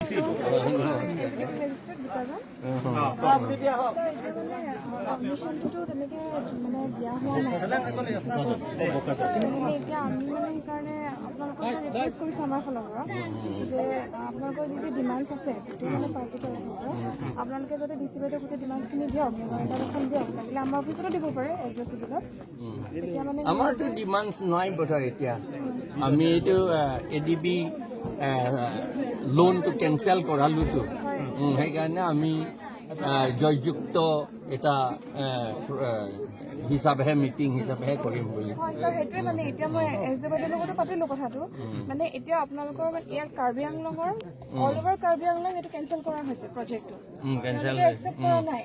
Magistrate Bokajan. পাৰ্মিশ্যনটোতো তেনেকৈ মানে দিয়া হোৱা নাই। মানে এতিয়া আমি মানে সেইকাৰণে আপোনালোকক ৰিকুৱেষ্ট কৰিছোঁ আমাৰ ফালৰ পৰা যে আপোনালোকৰ যি যি ডিমাণ্ডছ আছে, গোটেই মানে পাৰ্টিৰ তৰফৰ পৰা আপোনালোকে যাতে ডি চি বাইদেউক গোটেই ডিমাণ্ডছখিনি দিয়ক, মেমৰেণ্ডাম এখন দিয়ক, লাগিলে আমাৰ অফিচতো দিব পাৰে এছ ডি চিভিলত। তেতিয়া মানে আমাৰতো ডিমাণ্ডছ নাই বোধহয়। এতিয়া আমি এইটো এডিবি লোনটো কেঞ্চেল কৰালোতো। সেইকাৰণে আমি জয়যুক্ত এটা হিচাপেহে, মিটিং হিচাপেহে কৰিম বুলি। হয় ছাৰ, সেইটোৱে মানে এতিয়া মই এছ ডি বাইদেউৰ লগতো পাতিলোঁ কথাটো। মানে এতিয়া আপোনালোকৰ মানে ইয়াৰ কাৰ্বি আংলঙৰ, অল অভাৰ কাৰ্বি আংলং এইটো কেঞ্চেল কৰা হৈছে প্ৰজেক্টটো। কেঞ্চেল। তেওঁলোকে একচেপ্ট কৰা নাই।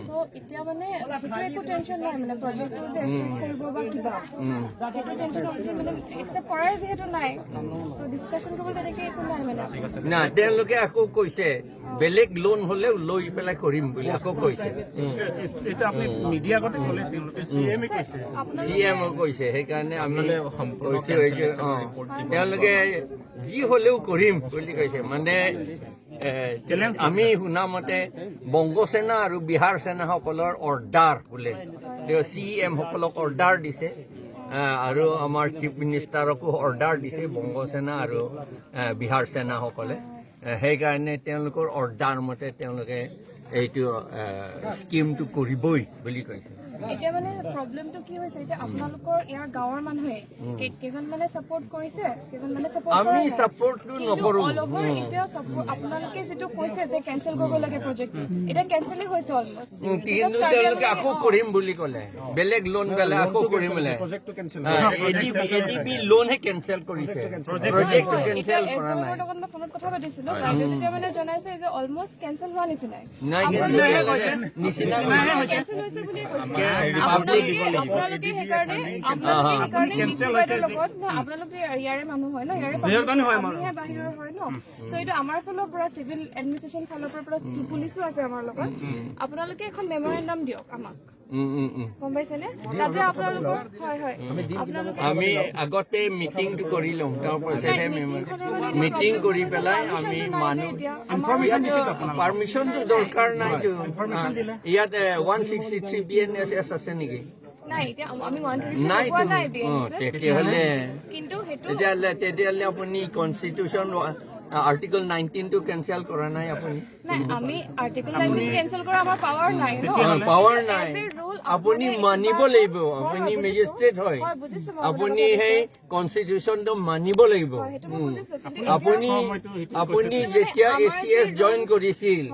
চ' এতিয়া মানে সেইটো একো টেনশ্যন নাই, মানে প্ৰজেক্টটো যে একচেপ্ট কৰিব বা কিবা, সেইটো টেনশ্যন মানে একচেপ্ট কৰাই যিহেতু নাই, চ' ডিছকাশ্যন কৰিবলৈ তেনেকে একো নাই মানে। না, তেওঁলোকে আকৌ কৈছে বেলেগ লোন হ'লেও লৈ পেলাই কৰিম বুলি আকৌ কৈছে। এইটো আপুনি মিডিয়া আগতে ক'লে, তেওঁলোকে চি এমে কৈছে। চি এম কৈছে। সেইকাৰণে আমি কৈছো এই যে তেওঁলোকে যি হ'লেও কৰিম বুলি কৈছে। মানে আমি শুনা মতে বংগ সেনা আৰু বিহাৰ সেনাসকলৰ অৰ্ডাৰ বোলে, তেওঁ চি এম সকলক অৰ্ডাৰ দিছে আৰু আমাৰ চিফ মিনিষ্টাৰকো অৰ্ডাৰ দিছে বংগ সেনা আৰু বিহাৰ সেনাসকলে। সেইকাৰণে তেওঁলোকৰ অৰ্ডাৰ মতে তেওঁলোকে এইটো স্কিমটো কৰিবই বুলি কৈছে। এতিয়া মানে প্ৰব্লেমটো কি হৈছে, এতিয়া আপোনালোকৰ ইয়াৰ গাঁৱৰ মানুহে কেইজনমানে ছাপৰ্ট কৰিছে, কেইজনমানে ছাপৰ্ট আমি ছাপৰ্টটো নকৰো। অল অভাৰ এতিয়া support আপোনালোকে যিটো কৈছে যে কেঞ্চেল কৰিব লাগে প্ৰজেক্টটো, এতিয়া কেঞ্চেলেই হৈছে অলমষ্ট। কিন্তু তেওঁলোকে আকৌ কৰিম বুলি ক'লে, বেলেগ লোন পেলাই আকৌ কৰিম বোলে। এডিবি লোনহে কেঞ্চেল কৰিছে, প্ৰজেক্টটো কেঞ্চেল কৰা নাই। লগত মই ফোনত কথা পাতিছিলো, বাইদেউ তেতিয়া মানে জনাইছে যে অলমষ্ট কেঞ্চেল হোৱা নিচিনাই। নাই, কিন্তু তেওঁলোকে নিচিনা কেঞ্চেল হৈছে বুলিয়ে কৈছে। আপোনালোকে সেইকাৰণে ডিচি বাইদেউৰ লগত ন, আপোনালোকে ইয়াৰে মানুহ হয় ন, ইয়াৰে আমিহে বাহিৰৰ হয় ন। চ' এইটো আমাৰ ফালৰ পৰা, চিভিল এডমিনিষ্ট্ৰেশ্যন ফালৰ পৰা, প্লাছ পুলিচো আছে আমাৰ লগত, আপোনালোকে এখন মেমৰেণ্ডাম দিয়ক আমাক। উম, উম, উম। গম পাইছেনে? তাতে আপোনালোকৰ হয়, আপোনালোকে আমি আগতে মিটিংটো কৰি লওঁ, তাৰপাছতহে মিটিং কৰি পেলাই আমি মানুহ ইনফৰমেশ্যন দিছিল আপোনালোকক? পাৰ্মিশ্যনটো দৰকাৰ নাইতো। ইয়াত 163 বিএনএছএছ আছে নেকি? নাই, এতিয়া আমি 133 নাই। লগোৱা নাই BNSS। তেতিয়াহ'লে কিন্তু সেইটো তেতিয়াহ'লে আপুনি কনষ্টিটিউশ্যন আৰ্টিকল 19টো কেঞ্চেল কৰা নাই আপুনি। নাই, আমি আৰ্টিকল 19 কেঞ্চেল কৰা আমাৰ পাৱাৰ নাই ন। পাৱাৰ নাই। As a rule, আপুনি আপোনালোকে মানিব কিবা লাগিব। হয়, আপুনি হয়, বুজিছো। মেজিষ্ট্ৰেট হয়। হয়, বুজিছো মই আপুনি আপোনাৰ সেই কনষ্টিটিউশ্যনটো মানিব লাগিব। হয়, সেইটো মই বুজিছো, কিন্তু এতিয়া আপুনি মইতো সেইটো আপুনি যেতিয়া এচিএছ জইন কৰিছিল,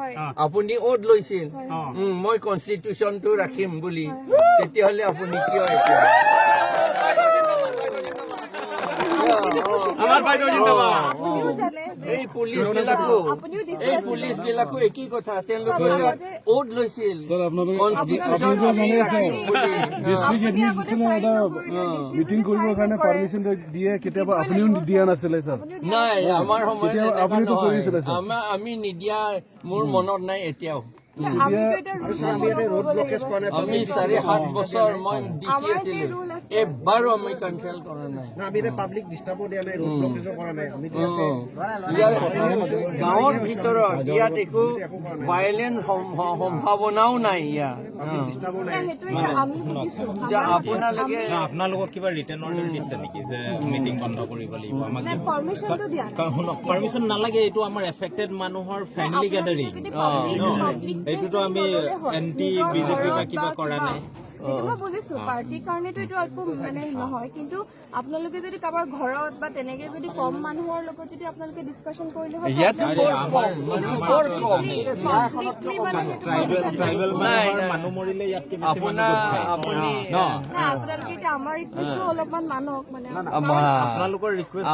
আপুনি অ'থ লৈছিল মই কনষ্টিটিউশ্যনটো ৰাখিম বুলি। তেতিয়াহ'লে আপুনি কিয় এতিয়া আমাৰ বাইদেউ জিন্দাবাদ। আপুনিও জানে যে এই পুলিচ বিলাকো আপুনিও দিছে। এই পুলিচ বিলাকো একেই কথা, তেওঁলোকে অ'থ লৈছিল স্যাৰ, আপোনালোকে কনষ্টিটিউশ্যন আপোনালোকে জানে স্যাৰ, বুলি। ডিষ্ট্ৰিক্ট এডমিনিষ্ট্ৰেশ্যনৰ এটা মিটিং কৰিবৰ কাৰণে পাৰ্মিশ্যন দিয়ে, কেতিয়াবা আপুনিও দিয়া নাছিলে স্যাৰ। নাই, আমাৰ সময়ত কেতিয়াবা এনেকুৱা আপুনিতো নহয়। কৰিছিলে, ছাৰ। আমি নিদিয়া মোৰ মনত নাই এতিয়াও। আমিতো এতিয়া rules follow কৰিব লাগিব। আমি 7.5 বছৰ মই ডি চি আমাৰ যে আছিলো, rule আছে। এবাৰো আমি কেঞ্চেল কৰা নাই। না, আমি এতিয়া পাব্লিক ডিষ্টাৰ্বো দিয়া নাই, ৰোড ব্লকেজো কৰা নাই আমি। ইয়াত গাঁৱৰ ভিতৰত ইয়াত একো ভায়লেন্স সম্ভাৱনাও নাই ইয়াত। ডিষ্টাৰ্বো নাই। নাই, সেইটো এতিয়া আমি বুজিছো। এতিয়া আপোনালোকে আপোনালোকক কিবা ৰিটেন অৰ্ডাৰ দিছে নেকি যে মিটিং বন্ধ কৰিব লাগিব আমাক? নাই, পাৰ্মিশ্যনটো দিয়া নাই। কাৰণ শুনক, পাৰ্মিশ্যন নালাগে, এইটো আমাৰ এফেক্টেড মানুহৰ ফেমিলি গেডাৰিং। যদি public এইটোতো place আমি যদি নল'লে হয়, এণ্টি নিজৰ বিজেপি বা ঘৰত কিবা কৰা নাই। সেইটো মই বুজিছো, পাৰ্টিৰ কাৰণেতো এইটো একো মানে নহয়। কিন্তু আপোনালোকে যদি কাৰোবাৰ ঘৰত বা তেনেকে যদি কম মানুহৰ লগত যদি আপোনালোকে ডিছকাশ্যন কৰিলে হয়। ইয়াত বৰ কম মানুহ, বৰ কম। পাব্লিকলি মানে সেইটো permission tribal নাই, মানুহৰ নাই। মানুহ মৰিলে ইয়াতকে বেছি মানুহ আপোনাৰ গোট খায়। আপুনি ন নাই, আপোনালোকে এতিয়া আমাৰ ৰিকুৱেষ্টটো অলপমান মানক মানে। আপোনালোকৰ ৰিকুৱেষ্ট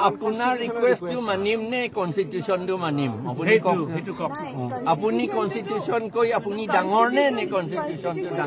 আপোনাৰ ৰিকুৱেষ্টটো মানিম নে কনষ্টিটিউশ্যনটো মানিম, আপুনি কওক। সেইটো কওক। নাই, আপুনি কনষ্টিটিউশ্যন কৈ আপুনি ডাঙৰ নে কনষ্টিটিউশ্যনটো ডাঙৰ?